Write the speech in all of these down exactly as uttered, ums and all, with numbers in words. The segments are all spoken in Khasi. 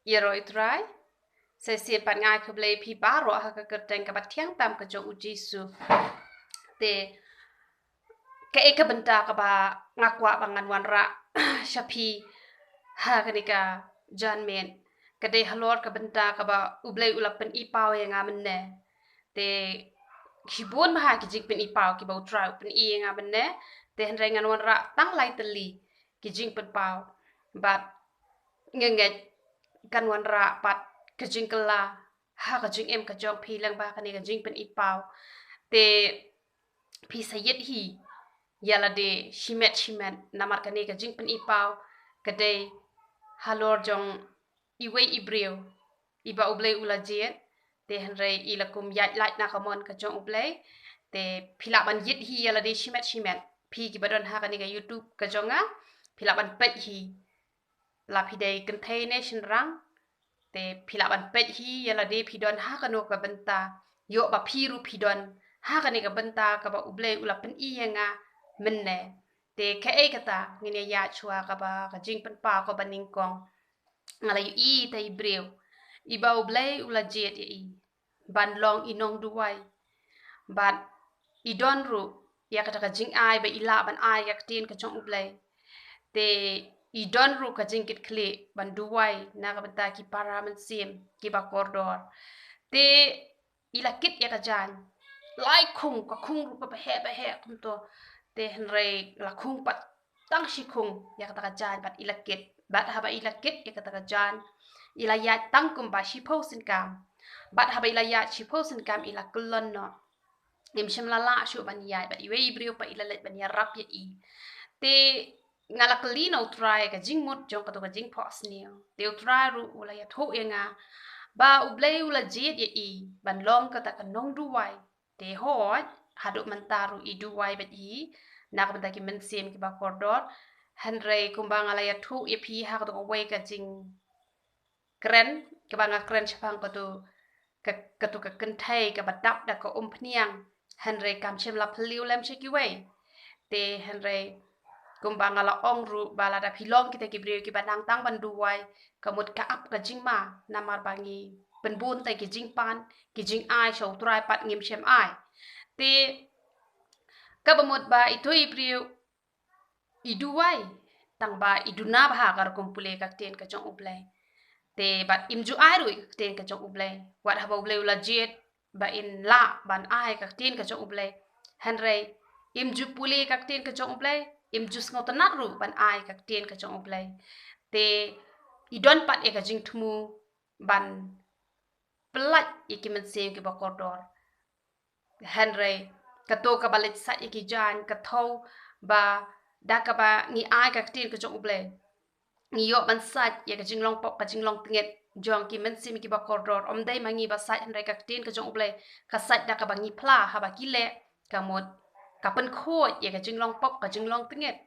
Ïaroh ïa u Trai. Sa shisien pat nga ai khublei ïa phi baroh ha ka kyrteng kaba thiang tam ka jong u Jisu. Te kaei ka bynta kaba nga kwah ba ngan wanrah sha phi ha kane ka janmiet, ka dei halor ka bynta kaba U Blei u la pyni paw ïa nga mynne. Te shibun bha ki jingpyni paw kiba u Trai u pyni ïa nga mynne. Te hynrei ngan wanrah tang lai tylli ki jingpynpaw. Bad nga ngeit kan wanrah pat ka jingkylla ha ka jingim ka jong phi lyngba kane ka jingpyni paw. Te phi sa ïit hi ïa lade shimet shimet, namar kane ka jingpyni paw ka dei halor jong iwei i briew iba U Blei u la jied. Te hynrei i la kum ïaid lait na ka mon ka jong U Blei. Te phi lah ban ïit hi ïa lade shimet shimet, phi kiba don ha kane ka YouTube ka jong nga, phi lah ban peit hi, la phi dei kynthei ne shynrang. Te phi lah ban peit hi ïa lade phi don ha kano ka bynta, ïoh ba phi ruh phi don ha kane ka bynta kaba U Blei u la pyni ïa nga mynne. Te kaei kata, ngin ïa ïaid shuwa kaba ka jingpynpaw kaba nyngkong. Nga la ïohi ïa i briew iba U Blei u la jied ïa i ban long i nongduwai. Bad i don ruh ïa kata ka jingai ba i lah ban ai ïa ka ktien ka jong U Blei. Te i don ruh ka jingkitkhlieh ban duwai na ka bynta ki para mynsiem kiba kordor. Te i la kit ïa ka jaiñ. Lai khung, ka khung ruh kaba heh ba heh kumto. Te hynrei la khung pat tang shi khung ïa kata ka jaiñ bad i la kit. Bad haba i la kit ïa kata ka jaiñ, i la ïaid tang kumba shiphew sien kam. Bad haba i la ïaid shiphew sien kam i la kyllon noh. Im shym la lah shuh ban ïaid bad iwei i briew pat i la leit ban ïarap ïa i. Te nga la kylli na U Trai ka jingmut jong kato ka jingphohsniew. Te U Trai ruh u la ïathuh ïa nga ba U Blei u la jied ïa i ban long kata ka nongduwai. Te hooid, haduh mynta ruh i duwai bad i na ka bynta ki mynsiem kiba kordor. Hynrei kumba nga la ïathuh ïa phi ha kato kawei ka jingkren kaba nga kren shaphang kato ka, kato ka kynthei kaba dap da ka umphniang. Hynrei kam shym la phylliew lem sha kiwei. Te hynrei kumba nga la ong ruh ba lada phi long kita ki briew kiba nang tang ban duwai, ka mut ka ap ka jingma, namar ba ngi pynbun tang ki jingpan, ki jingai sha U Trai pat ngim shym ai. Te kaba mut ba ito i briew i duwai tang ba i duna bha ka rukom pule ka ktien ka jong U Blei. Te bad im ju ai ruh ïa ka ktien ka jong U Blei. Wat haba U Blei u la jied ba in lah ban ai ka ktien ka jong U Blei, hynrei im ju pule ka ktien ka jong U Blei, im ju sngewtynnat ruh ban ai ka ktien ka jong U Blei. Te i don pat ïa ka jingthmu ban pyllait ïa ki mynsiem kiba kordor. Hynrei kato kaba leit sait ïa ki jaiñ ka thew ba da kaba ngi ai ka ktien ka jong U Blei, ngi ïoh ban sait ïa ka jinglong pop ka jinglong tngit jong ki mynsiem kiba kordor. Ym dei ma ngi ba sait, hynrei ka ktien ka jong U Blei ka sait da kaba ngi phla haba ki leh, ka mut ka pynkhuid ïa ka jinglong pop ka jinglong tngit.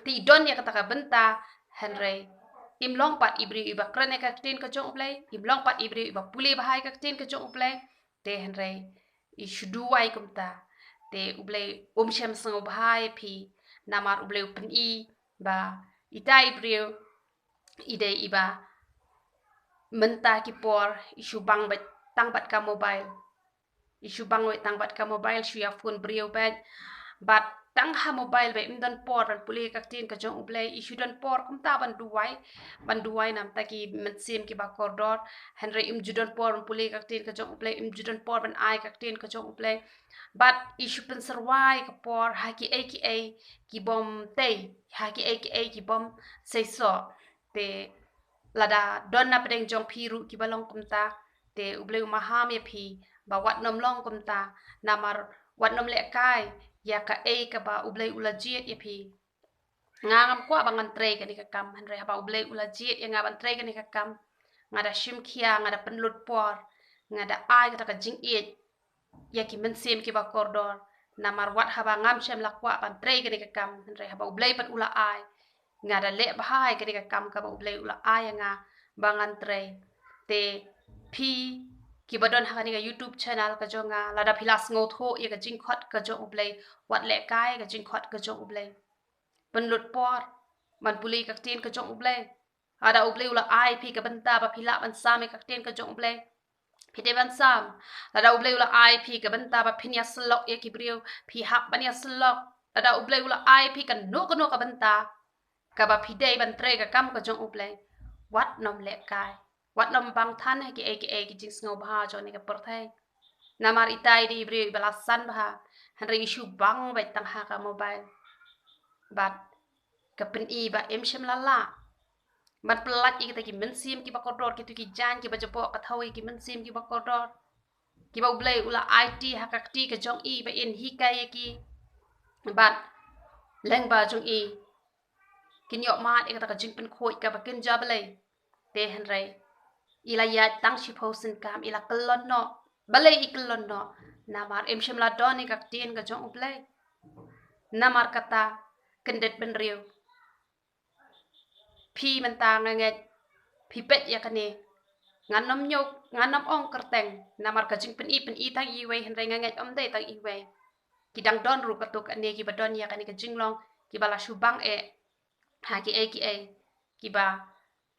Te i don ïa kata ka bynta, hynrei im long pat i briew iba kren ïa ka ktien ka jong U Blei, im long pat i briew iba pule bha ïa ka ktien ka jong U Blei. Te hynrei i shu duwai kumta, te U Blei um shym sngewbha ïa phi, namar U Blei u pyni ba ita i briew i dei iba mynta ki por i shu bang beit tang bad ka mobile. I shu bang beit tang bad ka mobile, shu ïa phone briew beit. Bad tang ha mobile beit, im don por ban pule ka ktien ka jong U Blei. I shu don por kumta ban duwai, ban duwai na bynta ki mynsiem kiba kordor. Hynrei im ju don por ban pule ka ktien ka jong U Blei, im ju don por ban ai ka ktien ka jong U Blei. Bad i shu pynsyrwa ïa ka por ha kiei kiei ki bym tei, ha kiei kiei ki bym seisoh. Te lada don na pdeng jong phi ruh kiba long kumta, te U Blei u maham ïa phi ba wat nym long kumta, namar wat nym lehkai ïa kaei kaba U Blei u la jied ïa phi. Nga ngam kwah ba ngan trei kane ka kam, hynrei haba U Blei u la jied ïa nga ban trei kane ka kam, nga da shim khia, nga da pynlut por, nga da ai kata ka jingïeit ïa ki mynsiem kiba kordor. Namar wat haba ngam shym la kwah ban trei kane ka kam, hynrei haba U Blei pat u la ai, nga da leh bha ïa kane ka kam kaba U Blei u la ai ïa nga ba ngan trei. Te phi kiba don ha kane ka YouTube channel ka jong nga, lada phi la sngewthuh ïa ka jingkhot ka jong U Blei, wat lehkai ka jingkhot ka jong U Blei. Pynlut por ban pule ka ktien ka jong U Blei. Lada U Blei u la ai phi ka bynta ba phi lah ban sam ïa ka ktien ka jong U Blei, phi dei ban sam. Lada U Blei u la ai phi ka bynta ba phin ïasyllok ïa ki briew, phi hap ban ïasyllok. Lada U Blei u la ai phi kano kano ka bynta kaba phi dei ban trei ka kam ka jong U Blei, wat nym lehkai, wat nym bang than ha kiei kiei ki jingsngewbha jong kane ka pyrthei. Namar ita i dei i briew iba la san bha, hynrei i shu bang beit tang ha ka mobile bad ka pyni ba im shym la lah ban pyllait ïa kita ki mynsiem kiba kordor, kito ki jaiñ kiba jaboh ka thaw ïa ki mynsiem kiba kordor, kiba U Blei u la aiti ha ka kti ka jong i ba in hikai ïa ki bad lyngba jong i kin ïoh mad ïa kata ka jingpynkhuid kaba kin ja Blei. Te hynrei i la ïaid tang shiphew synkam, i la kyllon noh. Balei i kyllon noh? Namar im shym la don ïa ka ktien ka jong U Blei. Namar kata, kyndit bynriew, phi mynta nga ngeit phi peit ïa kane, ngan nym ñiew, ngan nym ong kyrteng, namar ka jingpyni pyni tang iwei, hynrei nga ngeit ym dei tang iwei. Ki dang don ruh katto katne kiba don ïa kane ka jinglong, kiba la shu bang eh ha kiei kiei, kiba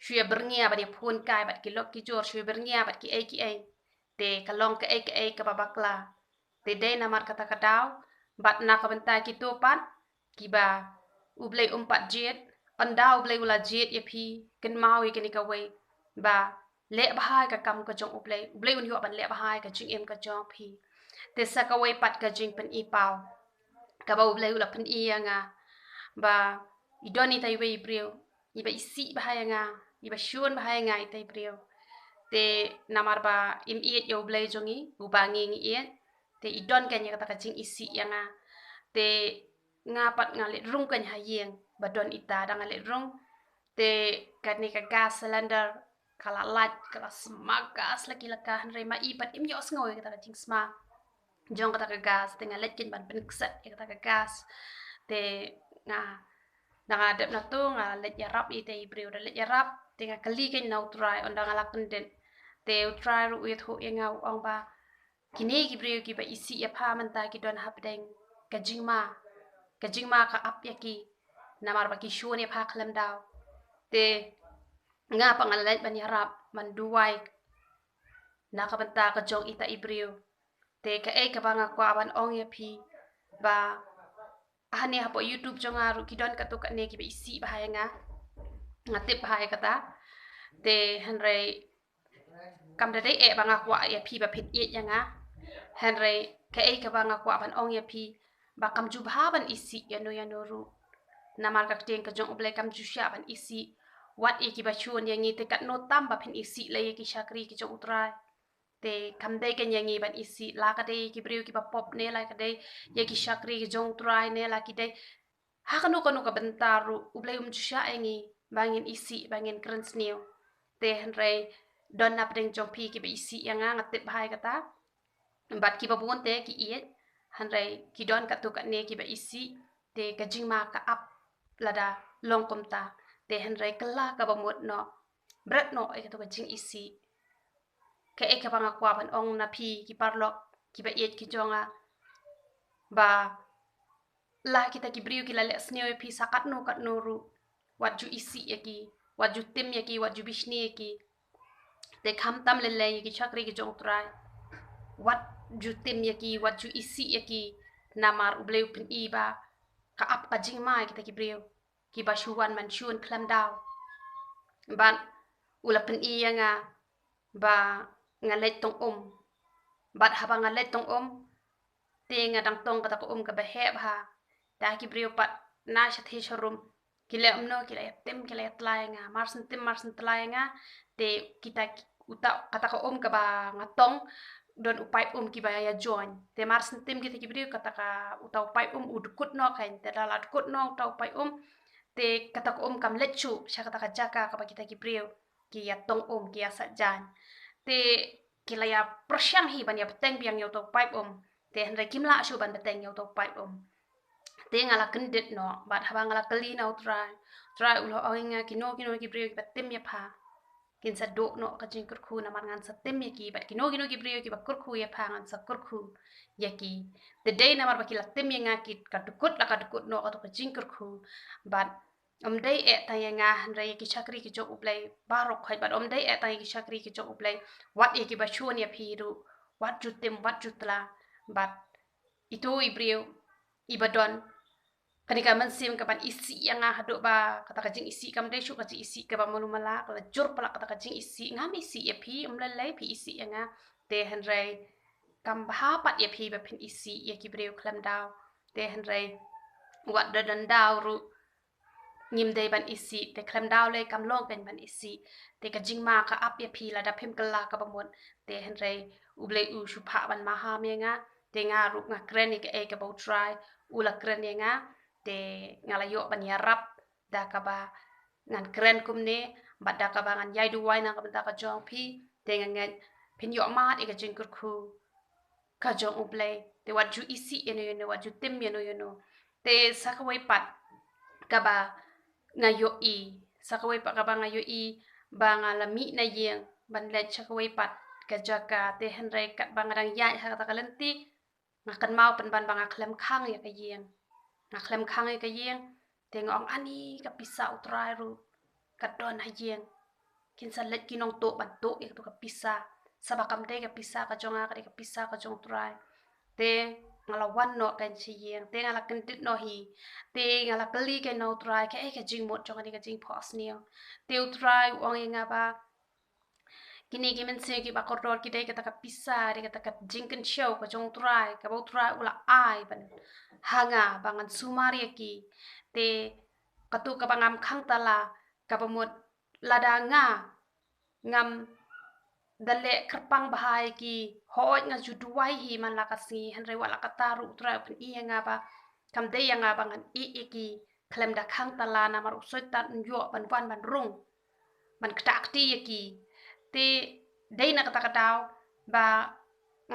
shu ïa byrngia bad ïa phone kai bad ki lok ki jor, shu ïa byrngia bad kiei kiei. Te ka long kaei kaei kaba bakla. Te dei namar kata ka daw bad na ka bynta kito pat kiba U Blei um pat jied, ynda U Blei u la jied ïa phi, kynmaw ïa kane kawei, ba leh bha ïa ka kam ka jong U Blei, U Blei un ïoh ban leh bha ïa ka jingim ka jong phi. Te sa kawei pat ka jingpyni paw kaba U Blei u la pyni ïa nga, ba i don ita iwei i briew iba isih bha ïa nga, iba shun bha ïa nga ita i briew. Te namar ba im ïeit ïa U Blei jong ngi, uba ngi ngi ïeit, te i don kane kata ka jingisih ïa nga. Te nga pat nga leit rung kane ha ïing ba don ita, da nga leit rung. Te kane ka gas cylinder ka la lait, ka la sma gas la ki la ka, hynrei ma i pat im ïohsngew ïa kata ka jingsma jong kata ka gas, te nga leit kane ban pynkset ïa kata ka gas. Te nga, da nga dep na to nga leit ïarap ïa ita i briew, da leit ïarap te nga kylli kane na U Trai, ynda nga la kyndit. Te U Trai ruh u ïathuh ïa nga, u ong ba kine ki briew kiba isih ïa pha mynta ki don hapdeng ka jingma, ka jingma ka ap ïa ki, namar ba ki shun ïa pha khlem daw. Te nga pat nga la leit ban ïarap, ban duwai na ka bynta ka jong ita i briew. Te kaei kaba nga kwah ban ong ïa phi, ba hangne hapoh YouTube jong nga ruh ki don katto katne kiba isih bha ïa nga, nga tip bha ïa kata. Te hynrei kam da dei eh ba nga kwah ïa phi ba phin ïeit ïa nga. Hynrei kaei kaba nga kwah ban ong ïa phi, ba kam ju bha ban isih ïano ïano ruh. Namar ka ktien ka jong U Blei kam ju shah ban isih wat ïa kiba shun ïa ngi, te katno tam ba phin isih lei ïa ki shakri ki jong U Trai. Te kam dei kane ïa ngi ban isih, la ka dei ki briew kiba pop ne la ka dei ïa ki shakri ki jong U Trai ne la ki dei ha kano kano ka bynta ruh, U Blei um ju shah ïa ngi ba ngin isih, ba ngin kren sniew. Te hynrei don napdeng jong phi kiba isih ïa nga, nga tip bha ïa kata. Bad kiba bun te ki ïeit, hynrei ki don katto katne kiba isih, te ka jingma ka ap lada long kumta. Te hynrei kylla kaba mut noh, bret noh ïa kato ka jingisih. Kaei kaba nga kwah ban ong na phi ki paralok kiba ïeit ki jong nga, ba la kita ki briew ki la leh sniew ïa phi sa katno katno ruh, wat ju isih ïa ki, wat ju tim ïa ki, wat ju bishni ïa ki. Te khamtam lei lei ïa ki shakri ki jong U Trai, wat ju tim ïa ki, wat ju isih ïa ki. Namar U Blei u pyni ba ka ap ka jingma ïa kita ki briew kiba shu wan ban shun khlem daw. Bad u la pyni ïa nga ba nga leit tong um. Bad haba nga leit tong um, te nga dang tong kata ka um kaba heh bha. Te ki briew pat na shathie sharum ki leh kumno, ki la ïa tim, ki la ïa tla ïa nga, mar shen tim mar shen tla ïa nga. Te kita ki, uta kata ka um kaba nga tong, don u paip um kiba ïa join. Te mar shen tim kita ki briew, kata ka, uta u paip um u dkut noh kan. Te da la dkut noh uta u paip um, te kata ka um kam leit shuh sha kata ka jaka kaba kita ki briew ki ïa tong um, ki ïa sah jaiñ. Te ki la ïa pyrshang hi ban ïa bteng biang ïa uta u paip um. Te hynrei kim lah shuh ban bteng ïa uta u paip um. Te nga la kyndit noh, bad haba nga la kylli na U Trai, U Trai u la ong ïa nga, kino kino ki briew kiba tim ïa pha, kin sa duh noh ka jingkyrkhu, namar ngan sa tim ïa ki, bad kino kino ki briew kiba kyrkhu ïa pha ngan sa kyrkhu ïa ki. Te dei namar ba ki la tim ïa nga, ki ka dkut la ka dkut noh kato ka jingkyrkhu. Bad Ym dei eh tang ïa nga hynrei ïa ki shakri ki jong U Blei baroh khoit, bad ym dei eh tang ïa ki shakri ki jong U Blei, wat ïa kiba shun ïa phi ruh, wat ju tim, wat ju tla, bad ito i briew iba don kane ka mynsiem kaban isih ïa nga haduh ba kata ka jingisih kam dei shuh ka jingisih kaba malu mala, ka la jur palat kata ka jingisih. Ngam isih ïa phi, ym lei lei phi isih ïa nga, te hynrei kam bha pat ïa phi ba phin isih ïa ki briew khlem daw. Te hynrei wat da don daw ruh ngim dei ban isih, te khlem daw lei kam long kein ban isih. Te ka jingma ka ap ïa phi lada phim kylla kaba mut. Te hynrei U Blei u shu phah ban maham ïa nga. Te nga ruh nga kren ïa kaei kaba U Trai u la kren ïa nga. Te nga la ïoh ban ïarap da kaba ngan kren kumne, bad da kaba ngan ïai duwai na ka bynta ka jong phi. Te nga ngeit phin ïoh mad ïa ka jingkyrkhu ka jong U Blei. Te wat ju isih ïano ïano, wat ju tim ïano ïano. Te sa kawei pat kaba nga ïohi, sa kawei pat kaba nga ïohi, ba nga la mih na ïing ban leit sha kawei pat ka jaka, te hynrei katba nga dang ïaid ha kata ka lynti, nga kynmaw pynban ba nga khlem khang ïa ka ïing. Nga khlem khang ïa ka ïing, te nga ong ani ka pisa U Trai ruh ka don ha ïing. Kin sa leit ki nongtuh ban tuh ïa katu ka pisa. Sa ba kam dei ka pisa ka jong nga, ka dei ka pisa ka jong U Trai. Te nga la wan noh kein sha ïing, te nga la kyndit noh hi. Te nga la kylli kein na U Trai, kaei ka jingmut jong kane ka jingphohsniew. Te U Trai u ong ïa nga ba kine ki mynsiem kiba kordor ki dei kata ka pisa, dei kata ka jingkynshew ka jong U Trai, kaba U Trai u la ai ban ha nga ba ngan sumar ïa ki. Te katu kaba ngam khang tala, kaba mut lada nga ngam da leh kyrpang bha ïa ki, hooid nga ju duwai hi man la ka sngi, hynrei wat la katta ruh U Trai u pyni ïa nga ba kam dei ïa nga ba ngan ïeh ïa ki khlem da khang tala, namar u Soitan un ïoh ban wan ban rung, ban ktah kti ïa ki. Te dei na kata ka daw ba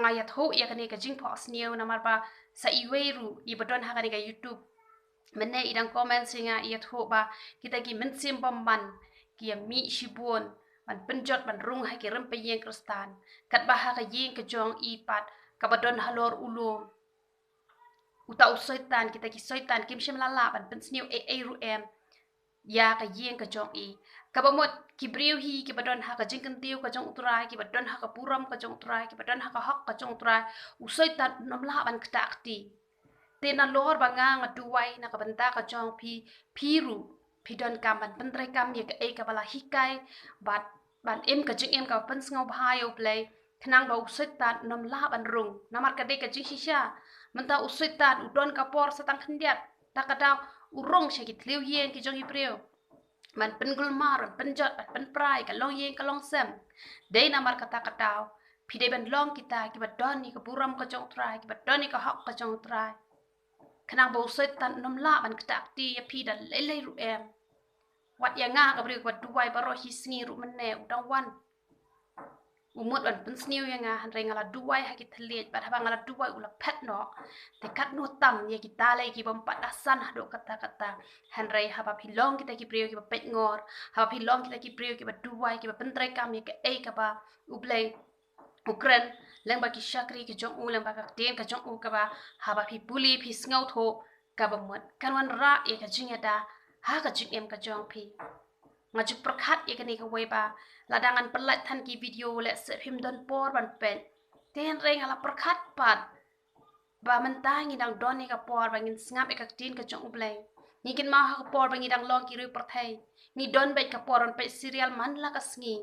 nga ïathuh ïa kane ka jingphohsniew, namar ba sa iwei ruh iba don ha kane ka YouTube mynne i dang comment sha nga, i ïathuh ba kita ki mynsiem bymman ki ïa mih shibun ban pynjot ban rung ha ki rympei ïing Khristan, katba ha ka ïing ka jong i pat kaba don halor u lum, uta u Soitan, kita ki Soitan kim shym la lah ban pynsniew ei ei ruh em ïa ka ïing ka jong i. Kaba mut ki briew hi kiba don ha ka jingkyntiew ka jong U Trai, kiba don ha ka burom ka jong U Trai, kiba don ha ka hok ka jong U Trai, u Soitan un ym lah ban ktah kti. Te nalor ba nga nga duwai na ka bynta ka jong phi, phi ruh phi donkam ban pyntreikam ïa kaei kaba la hikai, bad ban im ka jingim kaba pynsngewbha ïa U Blei, khnang ba u Soitan un ym lah ban rung. Namar ka dei ka jingshisha, mynta u Soitan u don ka por sa tang khyndiat, ta ka daw u rung sha ki thliew ïing ki jong ki briew, ban pynkulmar, ban pynjot, ban pynpra ïa ka longïing ka longsem. Dei namar kata ka daw phi dei ban long kita kiba don ïa ka burom ka jong U Trai, kiba don ïa ka hok ka jong U Trai, khnang ba u Soitan un ym lah ban ktah kti ïa phi da lei lei ruh em. Wat ïa nga ka briew kaba duwai baroh hi sngi ruh mynne u dang wan, u mut ban pynsniew ïa nga, hynrei nga la duwai ha ki thylliej, bad haba nga la duwai u la phet noh. Te katno tam ïa kita lei ki bym pat da san haduh katta katta. Hynrei haba phi long kita ki briew kiba peit ngor, haba phi long kita ki briew kiba duwai, kiba pyntreikam ïa kaei kaba U Blei u kren lyngba ki shakri ki jong u, lyngba ka ktien ka jong u, kaba haba phi pule phi sngewthuh, kaba mut kan wanrah ïa ka jingïada ha ka jingim ka jong phi. Nga ju pyrkhat ïa kane kawei ba lada ngan pynlait than ki video lehse phim don por ban peit. Te hynrei nga la pyrkhat pat ba mynta ngi dang don ïa ka por ba ngin sngap ïa ka ktien ka jong U Blei. Ngi kynmaw ha ka por ba ngi dang long ki riew pyrthei, ngi don beit ka por ban peit serial man la ka sngi.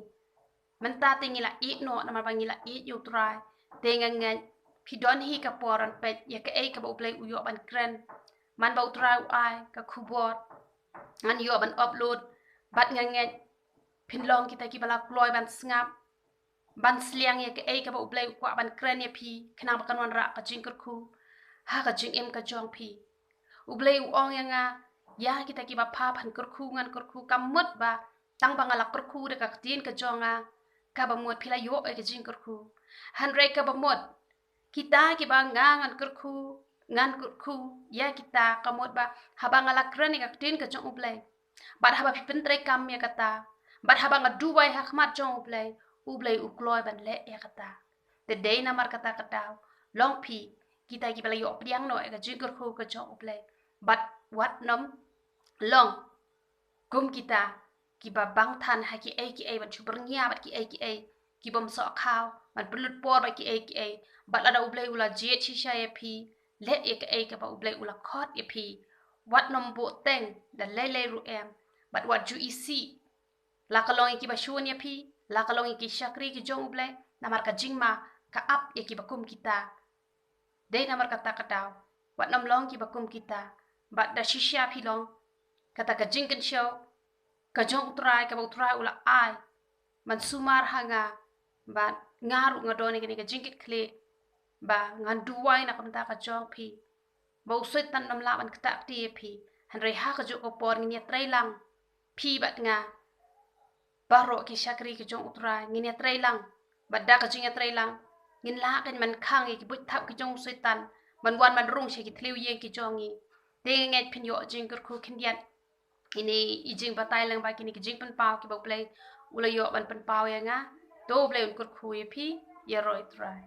Mynta te ngi la ïeh noh namar ba ngi la ïeit ïa U Trai. Te nga ngeit phi don hi ka por ban peit ïa kaei kaba U Blei u ïoh ban kren. Man ba U Trai u ai ka khubor, ngan ïoh ban upload, bad nga ngeit phin long kita kiba la kloi ban sngap, ban sliang ïa kaei kaba U Blei u kwah ban kren ïa phi, khnang ba kan wanrah ka jingkyrkhu ha ka jingim ka jong phi. U Blei u ong ïa nga, ïa kita kiba phah ban kyrkhu ngan kyrkhu, kam mut ba tang ba nga la kyrkhu da ka ktien ka jong nga, kaba mut phi la ïoh ïa ka jingkyrkhu. Hynrei kaba mut kita kiba nga ngan kyrkhu, ngan kyrkhu ïa kita, ka mut ba haba nga la kren ïa ka ktien ka jong U Blei, bad haba phi pyntreikam ïa kata, bad haba nga duwai ha khmat jong U Blei, U Blei u kloi ban leh ïa kata. Te dei namar kata ka daw, long phi kita kiba la ïoh pdiang noh ïa ka jingkyrkhu ka jong U Blei, bad wat nym long kum kita kiba bang than ha kiei kiei, ban shu byrngia bad kiei kiei ki bym soh khaw, ban pynlut por bad kiei kiei. Bad lada U Blei u la jied shisha ïa phi, leh ïa kaei kaba U Blei u la khot ïa phi. Wat nym buh teng da lei lei ruh em, bad wat ju isih, la ka long ïa kiba shun ïa phi, la ka long ïa ki shakri ki jong U Blei, namar ka jingma ka ap ïa kiba kum kita. Dei namar kata ka daw, wat nym long kiba kum kita. Bad da shisha phi long kata ka jingkynshew ka jong U Trai, kaba U Trai u la ai ban sumar ha nga. Bad nga ruh nga don ïa kane ka jingkitkhlieh ba ngan duwai na ka bynta ka jong phi, ba u Soitan ym lah ban ktah kti ïa phi. Hynrei ha kajuh ka por ngin ïatrei lang, phi bad nga, baroh ki shakri ki jong U Trai, ngin ïatrei lang. Bad da ka jingïatrei lang, ngin lah kan ban khang ïa ki buit thap ki jong u Soitan ban wan ban rung sha ki thliew ïing ki jong ngi. Te nga ngeit phin ïoh jingkyrkhu khyndiat. Ine i jingbatai lyngba kine ki jingpynpaw kiba U Blei u la ïoh ban pynpaw ïa nga. To U Blei un kyrkhu ïa phi. Ïaroh ïa U Trai.